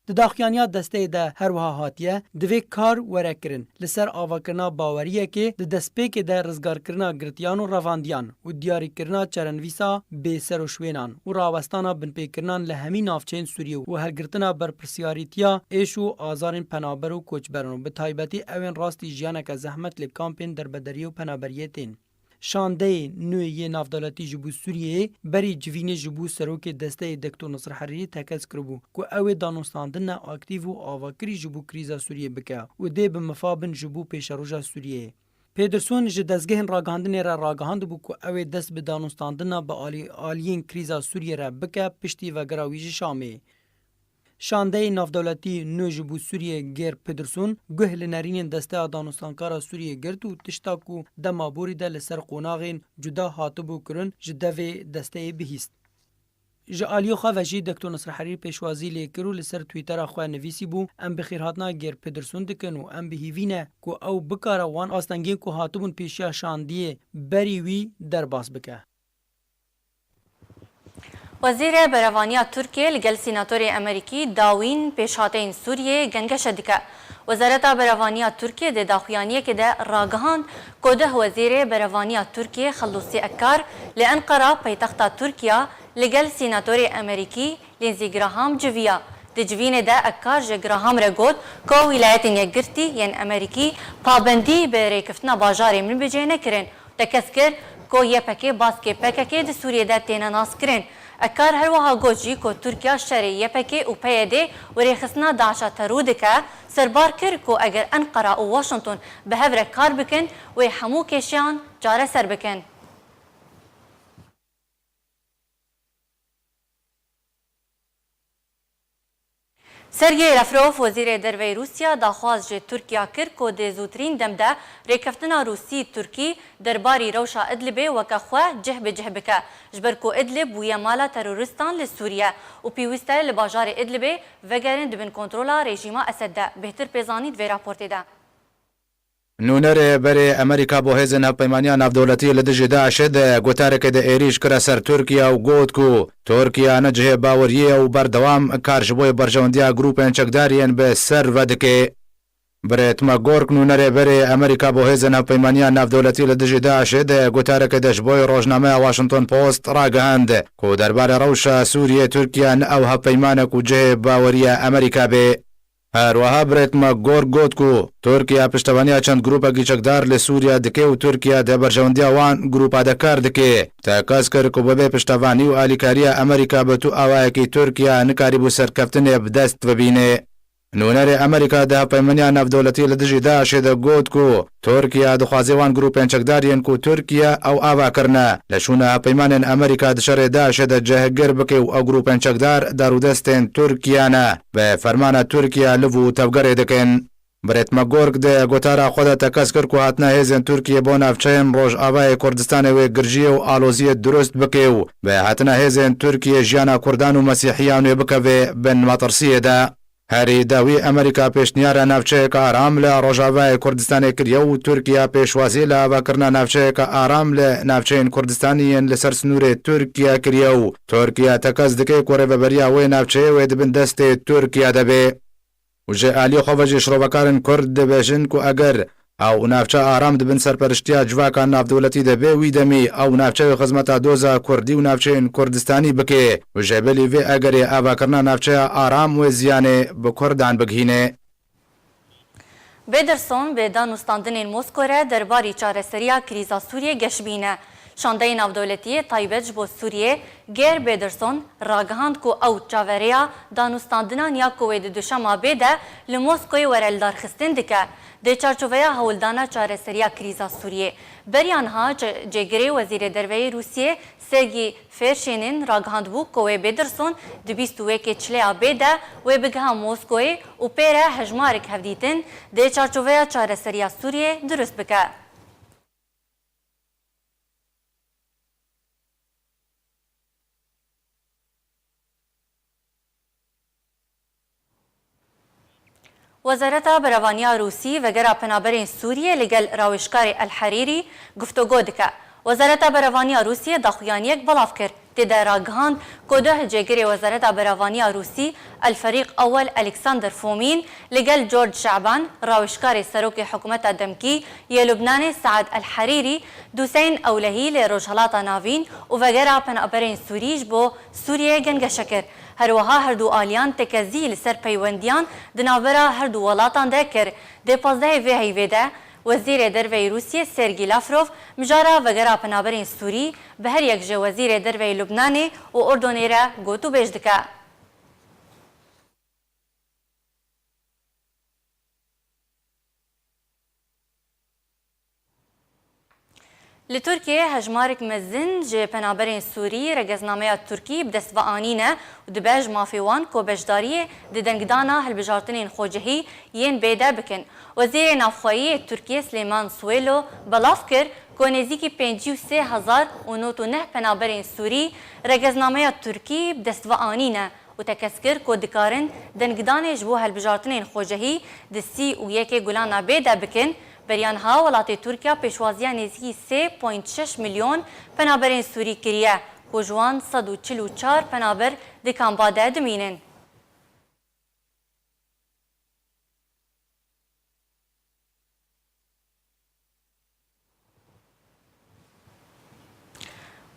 Di daxuyaniya desteyê de her wiha hatiye, divê kar were kirin, li ser avakirina baweriyekê di destpêkê de rizgarkirina girtiyan û revandiyan û diyarîkirina çarenivîsa bêseroşwênan û rawestana binpêkirinan li hemî navçeyên Sûriyê û helgirtina berpirsiyarîtiya êş û azarên penaber û koçberan û bi taybetî ewên rastî jiyaneke zehmet li kampên derbederiyê û penaberiyê tên. Şandeyê nû yê navdewletî ji bo Sûriyeyê berî civînê ji bo serokê desteyê Doktor Nasir Herîrî tekez kiribû ku ew ê danûstandine aktîf û avakirî ji bo krîza Sûriyê bike û dê bi mifa bin ji bo pêşeroja Sûriyeyê. Pederson ji dezgehên ragihandinê re ragihandibû ku ew ê dest bi danûstandina bi alî-, aliyên krîza Sûriyê re bike piştî vegera wî ji Şamê. Şandeyê navdewletî nû ji bo Sûriyê Geir Pederson guh li nerînên Desteya Danûstankara Sûriyê girt û tişta ku dema borî de li ser qonaxên cuda hatibû kirin, ji devê desteyê bihîst. Ji aliyê xwe ve jî Doktor Nasir Herîrî pêşwazî lê kir û li ser Twittera xwe nivîsîbû, Em bi xêrhatina Geir Pederson dikin û em bi hîvî ne ku ew bikare wan astengiyên ku hatibûn pêşiya şandiyê berî wî derbas bike. Wezîrê Berevaniya Tirkiyê li gel Sînatorê Amerîkî dawîn pêşhateyên Sûriyeyê gengeşe dike. Wezareta Berevaniya Tirkiyê di daxuyaniyekê de ragihand ku deh wezîrê berevaniya Tirkiyê Xelûsî Ekkar li Enqera, paytexta Tirkiya, li gel Sînatorê Amerîkî Lindsey Graham civiya. Di civînê de Ekkar ji Graham re got ku Wîlayetên Yekgirtî yên Amerîkî pabendî bi rêkeftina bajarê min bi cih nekirin. Tekez kir ku Y P G baskê P K K di Sûriyê de têne naskirin. Ekkar her wiha got jî ku Tirkiya şerê Y P G û P Y D û rêxistina DAIŞ'a terû dike, serbar kir ku eger Enqera û Washington bi hev re kar bikin, wê hemû kêşeyan çareser bikin. Sergey Lavrov, Wezîrê Derveyê Rûsya, daxwaz ji Tirkiya kir ku di zûtirîn dem de rêkeftina Rûsî-Tirkî derbarî rewşa Idlibê weke xwe cih bi cih bike, ji ber ku Idlib bûye mala terorîstan li Sûriye û pêwîst e li bajarê Idlibê vegerin di bin kontrola rejîma Esed de. Bêhtir pê zanîn di vê raportê de. Nûnerê berê Amerîka bo hêzên hevpeymaniya navdewletî li dijî DAIŞê di gotarekê de êrîş kire ser Tirkiye û got ku Tirkiye ne cihê baweriyê ye û berdewam kar ji bo berjewendiya grûpên çekdarî yên bi ser ve dike. Brett McGurk, nûnerê berê Amerîka bo hêzên hevpeymaniya navdewletî li dijî DAIŞê di gotarekê de ji bo rojnameya Washington Post ragihand ku derbarê rewşa Sûriyê Tirkiye ne ew hevpeymanek û cihê bawerî ye Amerîka bê. Her wiha Brett McGurk got ku Tirkiye piştevaniya çend grûpekî çekdar li Sûriye dike û Tirkiye di berjewendiya wan grûpa de kar dike. Tekez kir ku bibê piştevanî û alîkariya Amerîka bi tu awayekî Tirkiye nikarîbû serkeftinê bi dest bibîne. Nûnerê Amerîka di hevpeymaniya navdewletî li dijî DAIŞê de got ku Tirkiye dixwaze wan grûpên çekdar yên ku Tirkiye ew ava kirine, li şûna hevpeymanên Amerîka di şerê DAIŞê de cihgir bike û ew grûpên çekdar dar û destên Tirkiye ne, bi fermana Tirkiye liv û tevgerê dikin. Brett McGurk di gotara xwe de tekez kir ku hatina hêzên Tirkiye bo navçeyên Rojavayê Kurdistanê wê girjiyê û aloziyê dirust bike û bi hatina hêzên Tirkiye jiyana Kurdan û Mesîhiyan wê bikeve bin metirsiyê de. Herî dawî Amerîka pêşniyara navçeyeke aram li Rojavayê Kurdistanê kiriye û Tirkiye pêşwazî li avakirina navçeyeke aram li navçeyên Kurdistanî yên li ser sinûrê Tirkiye kiriye û Tirkiye tekez dike ku rêveberiya wê navçeyê wê di bin destê Tirkiye de be. Û ji aliyê xwe ve jî şirovekarên Kurd dibêjin ku eger ew navçe aram di bin serperiştiya civaka navdewletî de be, wî demî ew navçe wê xizmeta doza Kurdî û navçeyên Kurdistanî bike û ji belî vê egerê avakirina navçeya aram wê ziyanê bi Kurdan bigihîne. Pederson bi danûstandinên Mosko re derbarî çareseriya krîza Sûriyê geşbîn e. Şandeyê navdewletî yê taybet ji bo Sûriyê, Geir Pederson, ragihand ku ew çaverêya danûstandinan ya ku wê di duşema bê de li Moskoyê were lidarxistin dike, di çarçoveya hewldana çareseriya krîza Sûriyê. Beriya niha ce-, cêgirê Wezîrê Derve yê Rûsiyê Sergî Ferşênin ragihandibû ku wê Pederson di bîst û yekê Çileya bê de wê bigiha Moskoyê û pê re hejmarek hevdîtin di çarçoveya çareseriya Sûriyê dirust bike. Wezareta Berevaniya Rûsî vegera penaberên Sûriyê li gel rawêjkarê El Herîrî guftûgo dike. Wezareta Berevaniya Rûsiyê daxuyaniyek belav kir. Tê de ragihand ku duh cêgirê Wezareta Berevaniya Rûsî El Ferîq Ewel Alexander Fomin li gel George Şaban, rawêjkarê serokê hikûmeta demkî yê Lubnanê Saad El Herîrî, dûseyên ewlehî li Rojhilata Navîn û vegera penaberên Sûrî ji bo Sûriyeyê gengeşe kir. Her wiha her du aliyan tekezî li ser peywendiyan di navbera her du welatan de kir. Dê pazdehê vê heyvê de Wezîrê Derve yê Rûsiyê Sergî Lavrov mijara vegera penaberên Sûrî bi her yek ji Wezîrê Derve yê Lubnanê û Urdunê re gotûbêj dike. Li Tirkiyeyê hejmarek mezin ji penaberên Sûrî regeznameya Tirkî bi dest ve anîne û dibe ji mafê wan ku beşdariyê di dengdana hilbijartinên xwecihî yên bê de bikin. Wezîrê Navxweyî yê Tirkiyê Silêman Suwêlo belav kir ku nêzîkî pêncî û sê hezar û nod û neh penaberên Sûrî regeznameya Tirkî bi dest ve anîne û tekez kir ku dikarin dengdanê ji bo hilbijartinên xwecihî di sî û yekê Gulana bê de bikin. Beriya niha welatê Tirkiya pêşwaziya nêzîkî sê point şeş milyon penaberên Sûrî kiriye ku ji wan sed û çil û çar penaber di kampa de dimînin.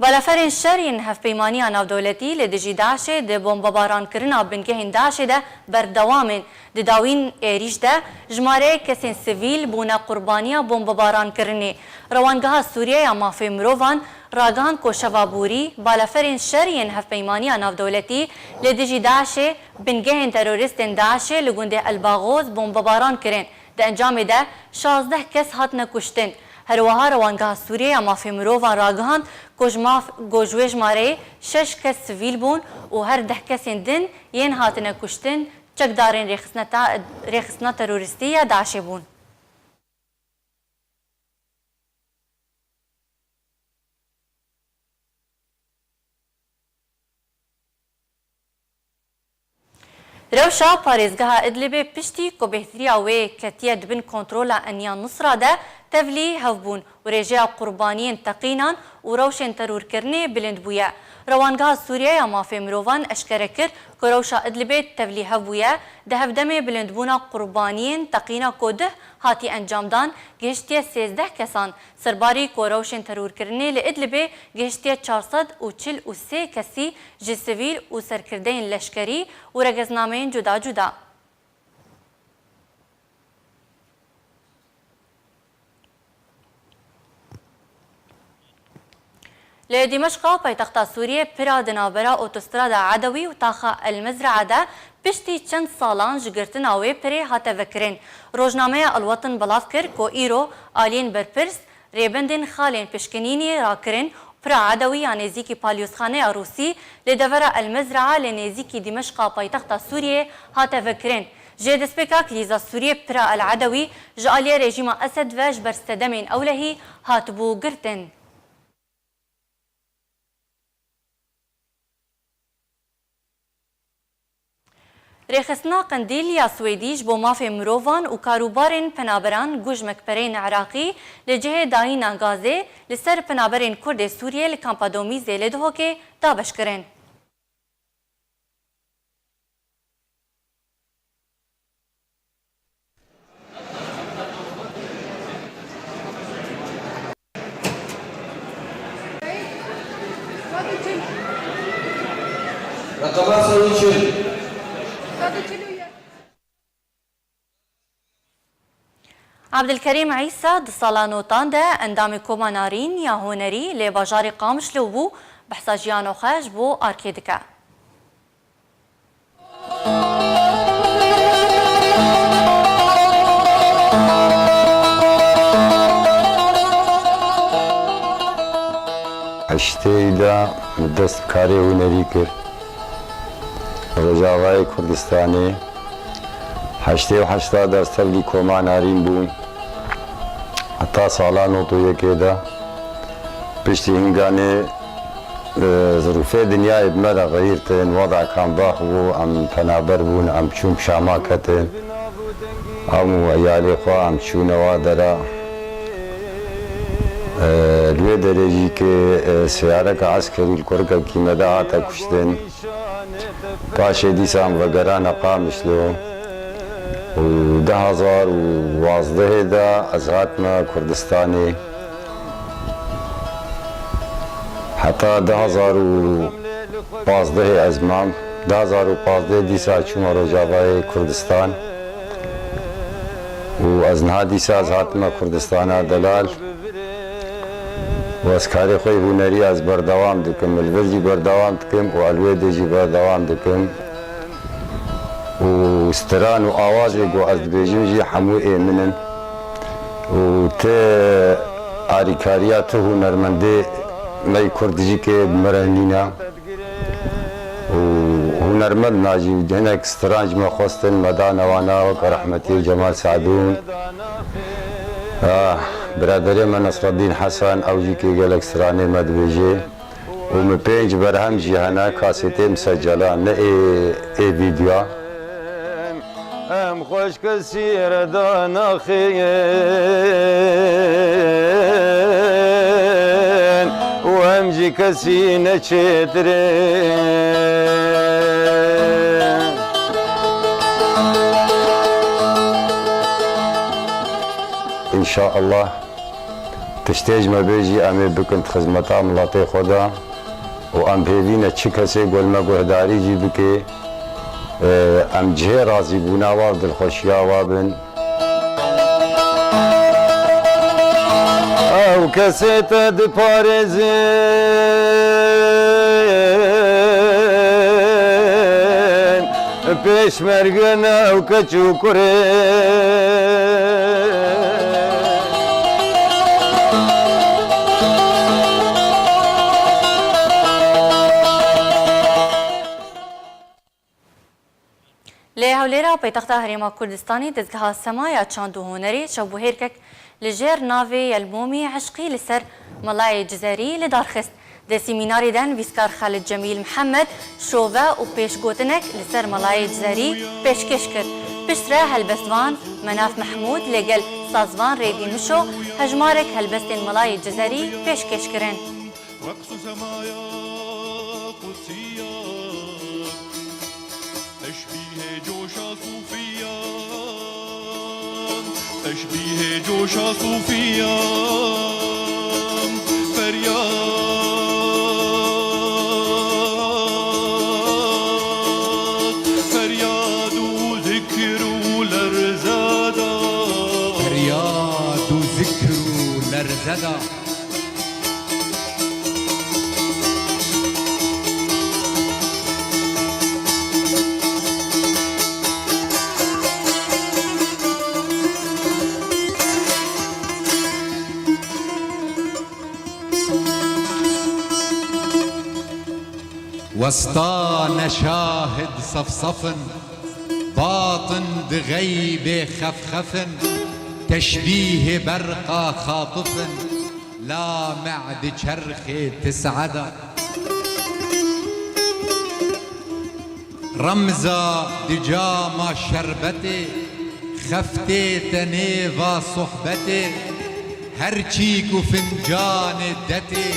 Balaferên şer yên Hevpeymaniya Navdewletî li dijî DAIŞê di bombebarankirina bingehên DAIŞê de berdewam in. Di dawîn êrîş de jimareyê kesên sivîl bûne qurbaniya bombebarankirînê. Rewangeha Sûriye ya Mafê Mirovan ragihand ku şeva borî balaferên şer yên Hevpeymaniya Navdewletî li dijî DAIŞê bingehên terorîstên DAIŞê li gundê El Baxoz bombebaran kirin. Di encamê de şazdeh kes hatine kuştin. Her wiha Rewangeha Sûriye ya Mafê Mirovan ragihand ku ji maf-, ku ji wê jimareyê şeş kes sivîl bûn û her deh kesên din yên hatine kuştin çekdarên rêxistina, rêxistina terorîstî ya DAIŞê bûn. Rewşa parêzgeha Idlibê piştî ku bêhteriya wê ketiye di bin kontrola Eniya Nusra de tevlî hev bûn û rêjeya qurbaniyên teqînan û rewşên terorkirinê bilind bûye. Rewangeha Sûriye ya Mafê Mirovan eşkere kir ku rewşa Idlibê tevlî hev bûye, di hevdemê bilindbûna qurbaniyên teqîna ku duh hatiye encamdan gihiştiye sêzdeh kesan. Serbarî ku rewşên terorkirinê li Idlibê gihiştiye çar sed û çil û sê kesî ji sivîl û serkirdeyên leşkerî û regeznameyên cuda cuda. Li Dîmeşqa paytexta Sûriyê pira di navbera otostrada Edewî û taxa El Mezraa de piştî çend salan ji girtina wê pirê hate vekirin. Rojnameya El Wetin belav kir ku îro aliyên berpirs rêbendên xalên pişkinînê rakirin û pira Edewî ya nêzîkî palyozxaneya Rûsî li devera El Mezraa li nêzîkî Dîmeşqa paytexta Sûriyê hate vekirin. Ji destpêka krîza Sûriyê pira El Edewî ji aliyê rejîma Esed ve ji ber sedemên ewlehî hatibû girtin. Rêxistina Qendîl ya Swêdî ji bo mafê mirovan û karûbarên penaberan Gujmekpereyên Iraqî li cihê dayîna gazê li ser penaberên Kurdê Sûriyê li kampa Domîzê li Duhokê dabeş kirin. Reqema sed û çil. Ebdilkerîm Îsa di sala notan de endamê Koma Narîn ya Hunerî lê bajarê Qamişlo bû, behsa jiyano xwe ji bo arkê dike. Heştê de min dest bi karê hunerî kir. Rojavayê Kurdistanê heştê û heşt de ser tevlî Koma Narîn bûm. Heta sala nod û yekê de piştî hinganê, e, zirûfê dinyayê bi me re xeyîrtin, weda kambax bû, em penaber bûn, em çûn Şama ketin. Em û eyalê xwe em çûne wa dera. E, li wê derê jî ke, e, seyareke eskerî li kurikekî me de hate kuştin. Paşê dîsa em vegerane Qamişlo û du hazar û wazdehê de ez hatime Kurdistanê. Heta du hazar û pazdehê ez mam. Du hazar û pazdehê dîsa çûme Rojavayê Kurdistan. Û ez niha dîsa ez hatime Kurdistana delal. Û ez karê xwe yê hunerî ez berdewam dikim. Li vir jî berdewam dikim û li wê dê jî berdewam dikim. Û stran û awazê ku ez dibêjim jî hemû ê min in. Û ti arîkariya ti hunermendê me yê Kurd jî kê bi me re nîne. Û hunermend najî hinek stran ji me xwestin, me dane wana weke rehmetî Cemal Sadûn. Ah, biraderê me Nesreddîn Hesen, ew jî kê gelek stranê me dibêje. Û min pênc berhem jî hene, kasetê misecela, ne ê, ê vîdyoa. Em xweşke sîre da naxin û em ji kesî neçêtirin. Înşaallah. Tiştê ji me bêjî, em ê bikin di xizmeta miletê xwe de û em pêvî ne çi kesê ku li me guhdarî jî bike, e, em cihê razîbûna wa û dilxweşiya wa bin. Ew kesê te diparêzin, pêşmerge ne ew keç û kurê. Li Hewlêra paytexta Herêma Kurdistanê dezgeha Sema ya Çand û Hunerê şewbûhêrkek li jêr navê Yelmomî Eşqî li ser Melayê Cizerî li dar xist. Di semînarê de nivîskar Xalid Cemîl Mihemed şove û pêşgotinek li ser Melayê Cizerî pêşkêş kir. Piştre helbestvan Menaf Mehmûd lê gel sazvan Rêdî Mişo hejmarek helbestên Melayê Cizerî pêşkêş kirin. Reqs û semaya qutsiya, teşbîhê coşa sûfiya, teşbîhê coşa sûfiya, feryad, feryad û zikr û lerzeda. Feryad û zikr û lerzeda. Westane şahid sefsef in, batin di xeybê xefxef in, teşbîhê berqa xatif in, lame di çerxê tis'e de. Remza di cama şerbetê, xeftê te nêva sohbetê, her çî ku fincanê detê,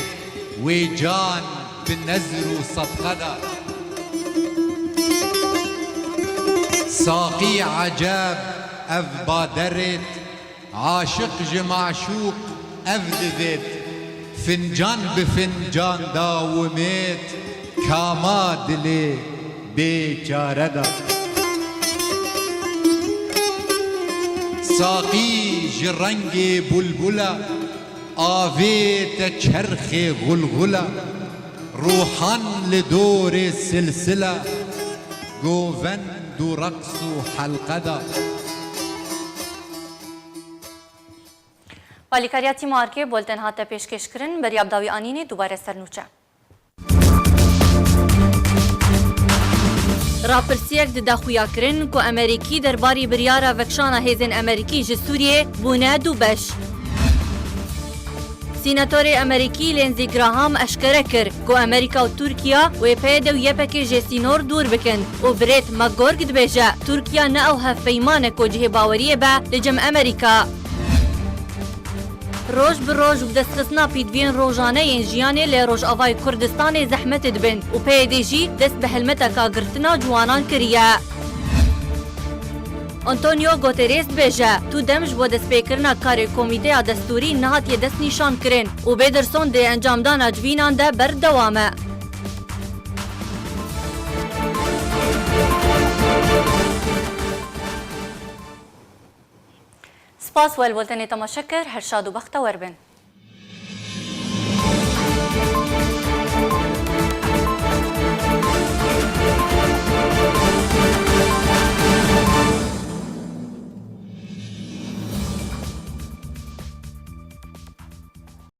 wê can bi nezr û sedqe de. Saqî eceb ev baderêt, aşiq ji maşûq ev divêt, fincan bi fincan dawimêt, kama dilê bêçare de. Saqî ji rengê bulbula, avê te çerxê xulxula, ruhan li dorê silsila, govend û reqs û helqe de. Alîkariya tîma Arkê Bolten hate pêşkêşkirin, beriya bi dawî anînê dubare ser nûçe. Rapirsiyek dide xuyakirin ku Emerîkî derbarî biryara vekişana hêzên Emerîkî ji Sûriyê bûne du beş. Sînatorê Amerîkî Lindsey Graham eşkere kir ku Amerîka û Tirkiye wê P Y D û Y P G ji sînor dûr bikin û Brett McGurk dibêje, Tirkiye ne ew hevpeyman e ku cihê baweriyê be li cem Amerîka. Roj bi roj bi destxistina pîtviyên rojane yên jiyanê li Rojavayê Kurdistanê zehmet dibin û P Y D jî dest bi helmeteka girtina ciwanan kiriye. Antonio Guterres dibêje, tu dem ji bo destpêkirina karê komîteya destûrî nehatiye destnîşankirin û bêdirson di encamdana civînan de berdewam e. Spas we li bultenê temaşe kir, her şad û bextewer bin.